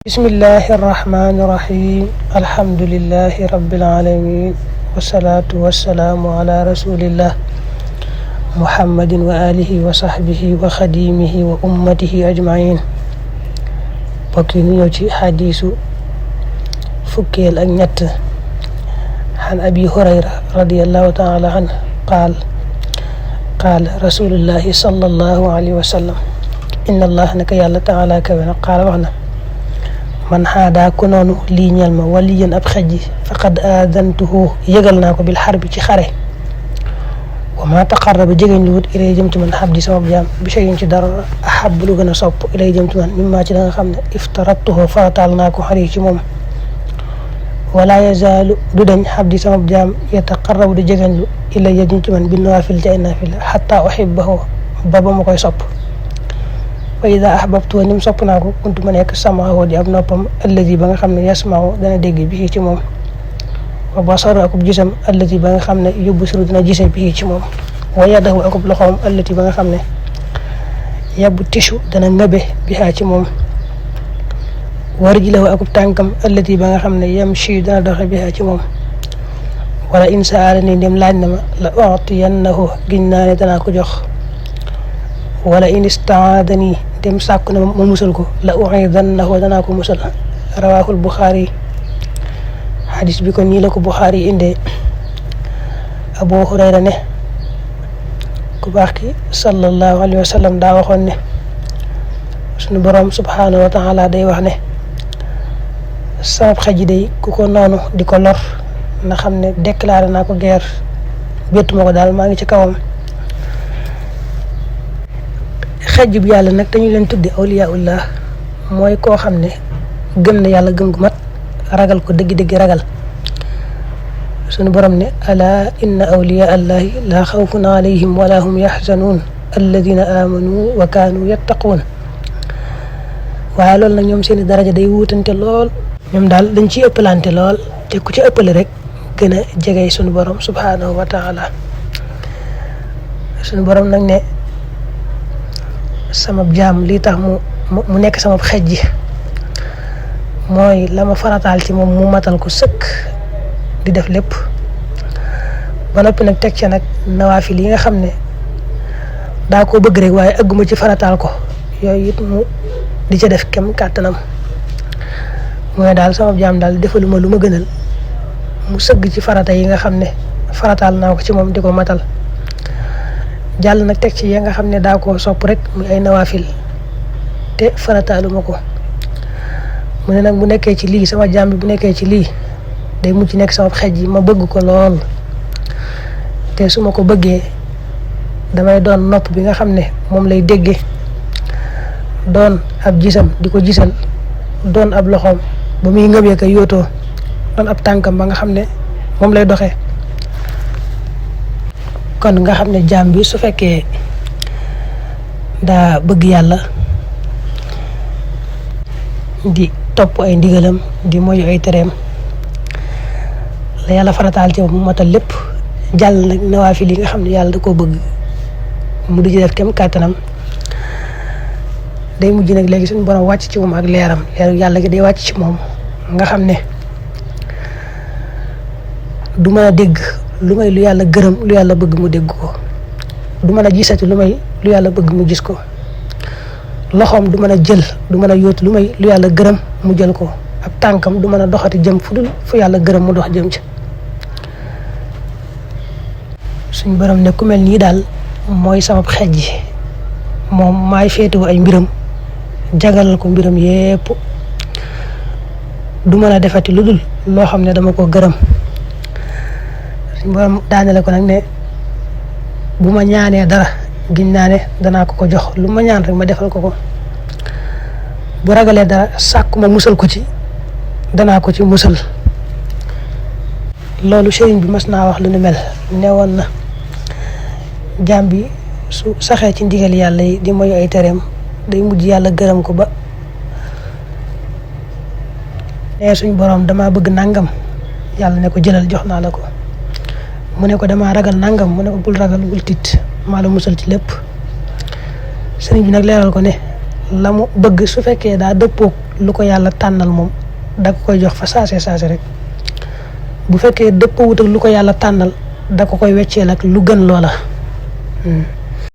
bismillahi irrahmani irrahim alhamdulillahi rabbil alamin wassalatu wassalaamu ala rasulillah muhammadin wa alihi wa sahbihi wa khadimihi wa ummatihi ajmain bokk yi ñu ñëw ci xadiisu fukkeel ak ñett an abi hurayra radiyallahu taala anhu qaal rasulullahi sallallahu alayhi wa sallam inna allah naka yàlla taala kawe na qaal wax na man xaadaa ku noonu lii ñeel ma waliyan ab xejji faqad aadantuhu yëgal naa ko bil xarbi ci xare wa ma taqarraba jegeñ lu wut ilay jëm ci man xabdi sama jaam bi shay'in ci dara ahab lu gën a sopp ilay jëm ci man mimma ci la nga xam ne iftaratuhu farataal naa ko xari ci moom wala yazaalu du dañ xabdi sama jaam yataqarrabu du jegeñ lu ilay jëm ci man bi nawaafil ci ay naafila xatta uhibbahu ba ma koy sopp wa ida ahbabtu nim sopp naa ko kuntu ma nekk samaahu di ab noppam alladi ba nga xam ne yasmaahu dana dégg bi ci moom wa basaru akub gisam alladi ba nga xam ne yubsiru dana gise bi ci moom wa yadahu akub loxoom alladi ba nga xam ne yabbu tishu dana ngëbe bi ci moom wa rijlahu akub tànkam alladi ba nga xam ne yamshi dana doxe bi ci moom wala in saalani dem laaj na ma la utiyannahu giñ naa ne danaa ko jox wala in istaadani dem sàkku na ma musal ko la u'idannahu danaa ko musal rawaahul Buxaari xadis bi kon nii la ko Buxaari indee Abu Hurayra ne ku baax ki sallallahu alayhi wa sallam daa waxoon ne sunu borom subhanahu wa taala day wax ne sama xaj day ku ko noonu di ko lor na xam ne déclaré naa ko guerre bettu ma ko daal maa ngi ci kawam. xejjub yàlla nag dañu leen tudde awliyaullah mooy koo xam ne gëm na yàlla gëm gu mat ragal ko dëgg-dëgg ragal sunu borom ne ala inna awliya allahi la xawfun alayhim wala hum yaxzanuun alladina amanu wa kaanu yattaquun waaye loolu nag ñoom seeni daraja day wuutante lool ñoom daal dañ ciy ëppalante lool te ku ci ëppale rek gën a jege sunu borom subhanahu wa taala sunu borom nag ne sama jaam lii tax mu nekk sama xejji mooy la ma farataal ci moom mu matal ko sëkk di def lépp ba noppi nag teg ca nag nawaafil yi nga xam ne daa koo bëgg rek waaye ëgguma ci farataal ko yooyu it mu di ca def kem kàttanam mooy daal sama jaam daal defaluma lu ma gënal mu sëgg ci farata yi nga xam ne farataal naa ko ci moom di ko matal jàll nag teg ci ya nga xam ne daa koo sopp rek muy ay nawaafil te farataaluma ko mu ne nag bu nekkee ci lii sama jaam bi bu nekkee ci lii day mujj nekk sama xej yi ma bëgg ko lool te su ma ko bëggee damay doon nopp bi nga xam ne moom lay déggee doon ab gisam di ko gisal doon ab loxoom ba muy ngëbee ko yootoo doon ab tànkam ba nga xam ne moom lay doxee kon nga xam ne jaam bi su fekkee daa bëgg yàlla di topp ay ndigalam di moyu ay tereem la yàlla farataal ci mu matal lépp jàll nag nawaafil yi nga xam ne yàlla da koo bëgg mu di ci def kem kàttanam day mujj nag léegi suñu borom wàcc ci moom ak leeram yàlla gi day wàcc ci moom nga xam ne du mën a dégg lu may lu yàlla gërëm lu yàlla bëgg mu dégg ko du mën a gisati lu may lu yàlla bëgg mu gis ko loxoom du mën a jël du mën a yóotu lu may lu yàlla gërëm mu jël ko ab tànkam du mën a doxati jëm fu dul fu yàlla gërëm mu dox jëm ci suñ borom ne ku mel nii daal mooy sama xej ji moom maay féetewu ay mbiram jagalal ko mbiram yépp du mën a defati lu dul loo xam ne dama ko gërëm suñ borom daanele ko nag ne bu ma ñaanee dara giñ naa ne danaa ko jox lu ma ñaan rek ma defal ko bu ragalee dara sàkku ma musal ko ci danaa ko ci musal loolu sëriñ bi mas naa wax lu nu mel newoon na jaam bi su saxee ci ndigal yàlla yi di moyu ay tereem day mujj yàlla gërëm ko ba ne suñ borom dama bëgg nangam yàlla ne ko jëlal jox naa la ko mu ne ko dama ragal nangam mu ne ko bul ragal bul tiit maa la musal ci lépp sëriñ bi nag leeral ko ne la mu bëgg su fekkee daa dëppoog lu ko yàlla tànnal moom da ko koy jox fa saase rek bu fekkee dëppoo wut ak lu ko yàlla tànnal da ko koy wecceel ak lu gën loola